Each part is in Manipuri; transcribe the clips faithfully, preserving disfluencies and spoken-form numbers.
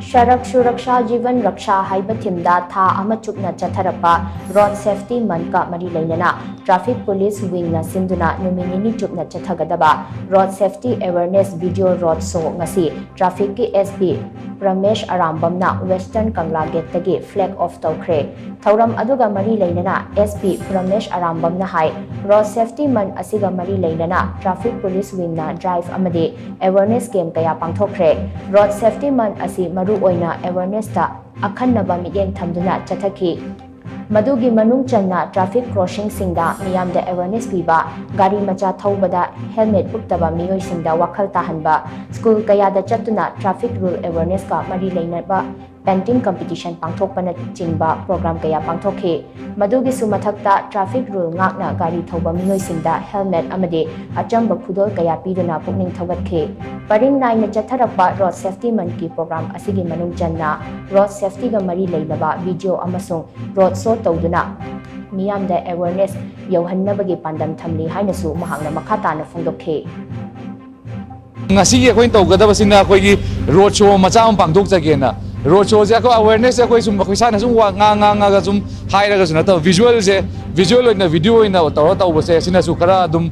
ꯁꯔꯛ ꯁꯨꯔꯛꯁꯥ ꯖꯤꯕꯟ ꯔꯛꯁꯥ ꯍꯥꯏꯕ ꯊꯤꯝꯗ ꯊꯥ ꯑꯃ ꯆꯨꯞꯅ ꯆꯠꯊꯔꯛꯄ ꯔꯣꯗ ꯁꯦꯐꯇꯤ ꯃꯟꯀ ꯃꯔꯤ ꯂꯩꯅꯅ ꯇ꯭ꯔꯥꯐꯤꯛ ꯄꯨꯂꯤꯁ ꯋꯤꯡꯅ ꯁꯤꯟꯗꯨꯅ ꯅꯨꯃꯤꯠ ꯅꯤꯅꯤ ꯆꯨꯞꯅ ꯆꯠꯊꯒꯗꯕ road safety awareness video road show ꯉꯁꯤ ꯇ꯭ꯔꯥꯐꯤꯛꯀꯤ ꯑꯦꯁ ꯄꯤ ꯄ꯭ꯔꯃꯦꯁ ꯑꯔꯥꯝꯕꯝꯅ ꯋꯦꯁꯇꯔꯟ ꯀꯪꯂꯥ ꯒꯦꯠꯇꯒꯤ ꯐ꯭ꯂꯦꯒ ꯑꯣꯐ ꯇꯧꯈ꯭ꯔꯦ꯫ ꯊꯧꯔꯝ ꯑꯗꯨꯒ ꯃꯔꯤ ꯂꯩꯅꯅ ꯑꯦꯁ ꯄꯤ ꯄ꯭ꯔꯃꯦꯁ ꯑꯔꯥꯝꯕꯝꯅ ꯍꯥꯏ, ꯔꯣꯗ ꯁꯦꯐꯇꯤ ꯃꯟ ꯑꯁꯤꯒ ꯃꯔꯤ ꯂꯩꯅꯅ ꯇ꯭ꯔꯥꯐꯤꯛ ꯄꯨꯂꯤꯁ ꯋꯤꯡꯅ ꯗ꯭ꯔꯥꯏꯚ ꯑꯃꯗꯤ ꯑꯦꯋꯦꯔꯅꯦꯁ ꯀꯦꯝ ꯀꯌꯥ ꯄꯥꯡꯊꯣꯛꯈ꯭ꯔꯦ꯫ ꯔꯣꯗ ꯁꯦꯐꯇꯤ ꯃꯟ ꯑꯁꯤ ꯃꯔꯨ ꯑꯣꯏꯅ ꯑꯦꯋꯦꯔꯅꯦꯁꯇ ꯑꯈꯟꯅꯕ ꯃꯤꯠꯌꯦꯡ ꯊꯝꯗꯨꯅ ꯆꯠꯊꯈꯤ꯫ ꯃꯗꯨꯒꯤ ꯃꯅꯨꯡ ꯆꯟꯅ ꯇ꯭ꯔꯥꯐꯤꯛ ꯀ꯭ꯔꯣꯁꯤꯡꯁꯤꯡꯗ ꯃꯤꯌꯥꯝꯗ ꯑꯦꯋꯦꯔꯅꯦꯁ ꯄꯤꯕ, ꯒꯥꯔꯤ ꯃꯆꯥ ꯊꯧꯕꯗ ꯍꯦꯜꯃꯦꯠ ꯎꯞꯇꯕ ꯃꯤꯑꯣꯏꯁꯤꯡꯗ ꯋꯥꯈꯜ ꯇꯥꯍꯟꯕ, ꯁ꯭ꯀꯨꯜ ꯀꯌꯥꯗ ꯆꯠꯇꯨꯅ ꯇ꯭ꯔꯥꯐꯤꯛ ꯔꯨꯜ ꯑꯦꯋꯦꯔꯅꯦꯁꯀ ꯃꯔꯤ ꯂꯩꯅꯕ ꯄꯦꯟꯇꯤꯡ ꯀꯝꯄꯤꯇꯤꯁꯟ ꯄꯥꯡꯊꯣꯛꯄꯅꯆꯤꯡꯕ ꯄ꯭ꯔꯣꯒ꯭ꯔꯥꯝ ꯀꯌꯥ ꯄꯥꯡꯊꯣꯛꯈꯤ꯫ ꯃꯗꯨꯒꯤꯁꯨ ꯃꯊꯛꯇ ꯇ꯭ꯔꯥꯐꯤꯛ ꯔꯨꯜ ꯉꯥꯛꯅ ꯒꯥꯔꯤ ꯊꯧꯕ ꯃꯤꯑꯣꯏꯁꯤꯡꯗ ꯍꯦꯜꯃꯦꯠ ꯑꯃꯗꯤ ꯑꯆꯝꯕ ꯈꯨꯗꯣꯜ ꯀꯌꯥ ꯄꯤꯗꯨꯅ ꯄꯨꯛꯅꯤꯡ ꯊꯧꯒꯠꯈꯤ꯫ ꯄꯔꯤꯡ ꯅꯥꯏꯅ ꯆꯠꯊꯔꯛꯄ ꯔꯣꯗ ꯁꯦꯐꯇꯤ ꯃꯟꯊꯀꯤ ꯄ꯭ꯔꯣꯒ꯭ꯔꯥꯝ ꯑꯁꯤꯒꯤ ꯃꯅꯨꯡ ꯆꯟꯅ ꯔꯣꯗ ꯁꯦꯐꯇꯤꯒ ꯃꯔꯤ ꯂꯩꯅꯕ ꯚꯤꯗꯤꯑꯣ ꯑꯃꯁꯨꯡ ꯔꯣꯗ ꯁꯣ ꯇꯧꯗꯨꯅ ꯃꯤꯌꯥꯝꯗ ꯑꯦꯋꯦꯔꯅꯦꯁ ꯌꯧꯍꯟꯅꯕꯒꯤ ꯄꯥꯟꯗꯝ ꯊꯝꯂꯤ ꯍꯥꯏꯅꯁꯨ ꯃꯍꯥꯛꯅ ꯃꯈꯥ ꯇꯥꯅ ꯐꯣꯡꯗꯣꯛꯈꯤ꯫ ꯉꯁꯤꯒꯤ ꯑꯩꯈꯣꯏꯅ ꯇꯧꯒꯗꯕꯁꯤꯅ ꯑꯩꯈꯣꯏꯒꯤ ꯔꯣꯗ ꯁꯣ ꯃꯆꯥ ꯑꯃ ꯄꯥꯡꯊꯣꯛꯆꯒꯦꯅ꯫ ꯔꯣꯗ ꯁꯣꯁꯦ ꯑꯩꯈꯣꯏ ꯑꯦꯋꯦꯔꯅꯦꯁꯁꯦ ꯑꯩꯈꯣꯏ ꯁꯨꯝ ꯑꯩꯈꯣꯏ ꯏꯁꯥꯅ ꯁꯨꯝ ꯋꯥ ꯉꯥꯡ ꯉꯥꯡꯉꯒ ꯁꯨꯝ ꯍꯥꯏꯔꯒꯁꯨ ꯅꯠꯇꯕ, ꯚꯤꯖꯨꯋꯦꯜꯁꯦ, ꯚꯤꯖꯨꯋꯦꯜ ꯑꯣꯏꯅ, ꯚꯤꯗꯤꯑꯣ ꯑꯣꯏꯅ ꯇꯧꯔ ꯇꯧꯕꯁꯦ ꯁꯤꯅꯁꯨ ꯈꯔ ꯑꯗꯨꯝ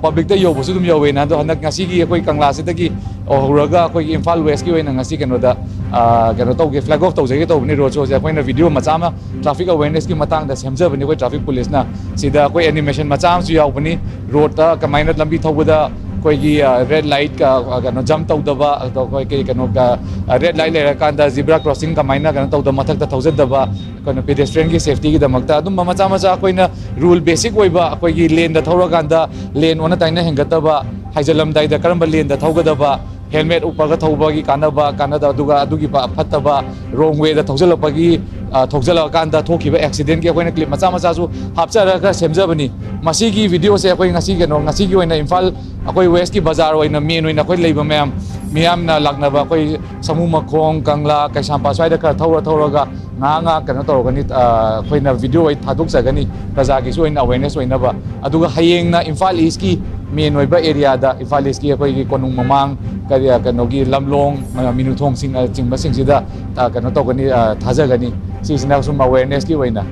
ꯄꯕ꯭ꯂꯤꯛꯇ ꯌꯧꯕꯁꯨ ꯑꯗꯨꯝ ꯌꯧꯋꯦꯅ꯫ ꯑꯗꯣ ꯍꯟꯗꯛ ꯉꯁꯤꯒꯤ ꯑꯩꯈꯣꯏ ꯀꯪꯂꯥꯁꯤꯗꯒꯤ ꯍꯧꯔꯒ ꯑꯩꯈꯣꯏꯒꯤ ꯏꯝꯐꯥꯜ ꯋꯦꯁꯀꯤ ꯑꯣꯏꯅ ꯉꯁꯤ ꯀꯩꯅꯣꯗ, ꯑ, ꯀꯩꯅꯣ ꯇꯧꯒꯦ, ꯐ꯭ꯂꯦꯒ ꯑꯣꯐ ꯇꯧꯖꯒꯦ ꯇꯧꯕꯅꯤ ꯔꯣꯗ ꯁꯣꯁꯦ꯫ ꯑꯩꯈꯣꯏꯅ ꯚꯤꯗꯤꯑꯣ ꯃꯆꯥ ꯑꯃ ꯇ꯭ꯔꯥꯐꯤꯛ ꯑꯦꯋꯦꯔꯅꯦꯁꯀꯤ ꯃꯇꯥꯡꯗ ꯁꯦꯝꯖꯕꯅꯤ ꯑꯩꯈꯣꯏ ꯇ꯭ꯔꯥꯐꯤꯛ ꯄꯨꯂꯤꯁꯅ꯫ ꯁꯤꯗ ꯑꯩꯈꯣꯏ ꯑꯦꯅꯤꯃꯦꯁꯟ ꯃꯆꯥ ꯑꯃꯁꯨ ꯌꯥꯎꯕꯅꯤ꯫ ꯔꯣꯗꯇ ꯀꯃꯥꯏꯅ ꯂꯝꯕꯤ ꯊꯧꯕꯗ ꯑꯩꯈꯣꯏꯒꯤ, ꯑ, ꯔꯦꯗ ꯂꯥꯏꯠ, ꯑ, ꯀꯩꯅꯣ, ꯖꯝꯞ ꯇꯧꯗꯕ, ꯑꯗꯣ ꯑꯩꯈꯣꯏ ꯀꯩ ꯀꯩꯅꯣ, ꯑ, ꯔꯦꯗ ꯂꯥꯏꯠ ꯂꯩꯔꯀꯥꯟꯗ ꯖꯤꯕ꯭ꯔꯥ ꯀ꯭ꯔꯣꯁꯤꯡ ꯀꯃꯥꯏꯅ ꯀꯩꯅꯣ ꯇꯧꯗꯕ, ꯃꯊꯛꯇ ꯊꯧꯖꯗꯕ, ꯑꯩꯈꯣꯏꯅ ꯄꯦꯗꯦꯁꯇ꯭ꯔꯤꯌꯟꯒꯤ ꯁꯦꯐꯇꯤꯒꯤꯗꯃꯛꯇ ꯑꯗꯨꯝꯕ ꯃꯆꯥ ꯃꯆꯥ ꯑꯩꯈꯣꯏꯅ ꯔꯨꯜ ꯕꯦꯁꯤꯛ ꯑꯣꯏꯕ, ꯑꯩꯈꯣꯏꯒꯤ ꯂꯦꯟꯗ ꯊꯧꯔꯀꯥꯟꯗ ꯂꯦꯟ ꯑꯣꯟꯅ ꯇꯩꯅ ꯍꯦꯟꯒꯠꯇꯕ, ꯍꯥꯏꯖꯤꯜꯂꯝꯗꯥꯏꯗ ꯀꯔꯝꯕ ꯂꯦꯟꯗ ꯊꯧꯒꯗꯕ, ꯍꯦꯜꯃꯦꯠ ꯎꯞꯄꯒ ꯊꯧꯕꯒꯤ ꯀꯥꯟꯅꯕ, ꯀꯥꯟꯅꯗ, ꯑꯗꯨꯒ ꯑꯗꯨꯒꯤ ꯐ-, ꯐꯠꯇꯕ, ꯔꯣꯡ ꯋꯦꯗ ꯊꯧꯖꯤꯜꯂꯛꯄꯒꯤ, ꯑ, ꯊꯧꯖꯤꯜꯂꯛꯑꯀꯥꯟꯗ ꯊꯣꯛꯈꯤꯕ ꯑꯦꯛꯁꯤꯗꯦꯟꯒꯤ ꯑꯩꯈꯣꯏꯅ ꯀ꯭ꯂꯤꯞ ꯃꯆꯥ ꯃꯆꯥꯁꯨ ꯍꯥꯞꯆꯔꯒ ꯁꯦꯝꯖꯕꯅꯤ꯫ ꯃꯁꯤꯒꯤ ꯚꯤꯗꯤꯑꯣꯁꯦ ꯑꯩꯈꯣꯏ ꯉꯁꯤ ꯀꯩꯅꯣ, ꯉꯁꯤꯒꯤ ꯑꯣꯏꯅ ꯏꯝꯐꯥꯜ ꯑꯩꯈꯣꯏ ꯋꯦꯁꯀꯤ ꯕꯖꯥꯔ ꯑꯣꯏꯅ ꯃꯦꯟ ꯑꯣꯏꯅ ꯑꯩꯈꯣꯏ ꯂꯩꯕ ꯃꯌꯥꯝ, ꯃꯤꯌꯥꯝꯅ ꯂꯥꯛꯅꯕ ꯑꯩꯈꯣꯏ ꯁꯃꯨ ꯃꯈꯣꯡ, ꯀꯪꯂꯥ, ꯀꯩꯁꯥꯝꯄꯥꯠ ꯁ꯭ꯋꯥꯏꯗ ꯈꯔ ꯊꯧꯔ ꯊꯧꯔꯒ ꯉꯥꯏꯍꯥꯛ ꯉꯥꯏꯍꯥꯛ ꯀꯩꯅꯣ ꯇꯧꯔꯒꯅꯤ, ꯑ, ꯑꯩꯈꯣꯏꯅ ꯚꯤꯗꯤꯑꯣ ꯑꯣꯏ ꯊꯥꯗꯣꯛꯆꯒꯅꯤ꯫ ꯄ꯭ꯔꯖꯥꯒꯤꯁꯨ ꯑꯣꯏꯅ ꯑꯦꯋꯦꯔꯅꯦꯁ ꯑꯣꯏꯅꯕ꯫ ꯑꯗꯨꯒ ꯍꯌꯦꯡꯅ ꯏꯝꯐꯥꯜ ꯏꯁꯀꯤ ꯃꯦꯟ ꯑꯣꯏꯕ ꯑꯦꯔꯤꯌꯥꯗ, ꯏꯝꯐꯥꯜ ꯏꯁꯀꯤ ꯑꯩꯈꯣꯏꯒꯤ ꯀꯣꯅꯨꯡ ꯃꯃꯥꯡ, ꯀꯔꯤ, ꯀꯩꯅꯣꯒꯤ ꯂꯝꯂꯣꯡ, ꯃꯤꯅꯨꯊꯣꯡꯁꯤꯡꯅ ꯆꯤꯡꯕꯁꯤꯡꯁꯤꯗ, ꯑ, ꯀꯩꯅꯣ ꯇꯧꯒꯅꯤ, ꯑ, ꯊꯥꯖꯒꯅꯤ꯫ ꯁꯤꯁꯤꯅ ꯁꯨꯝ awareness ꯀꯤ ꯑꯣꯏꯅ꯫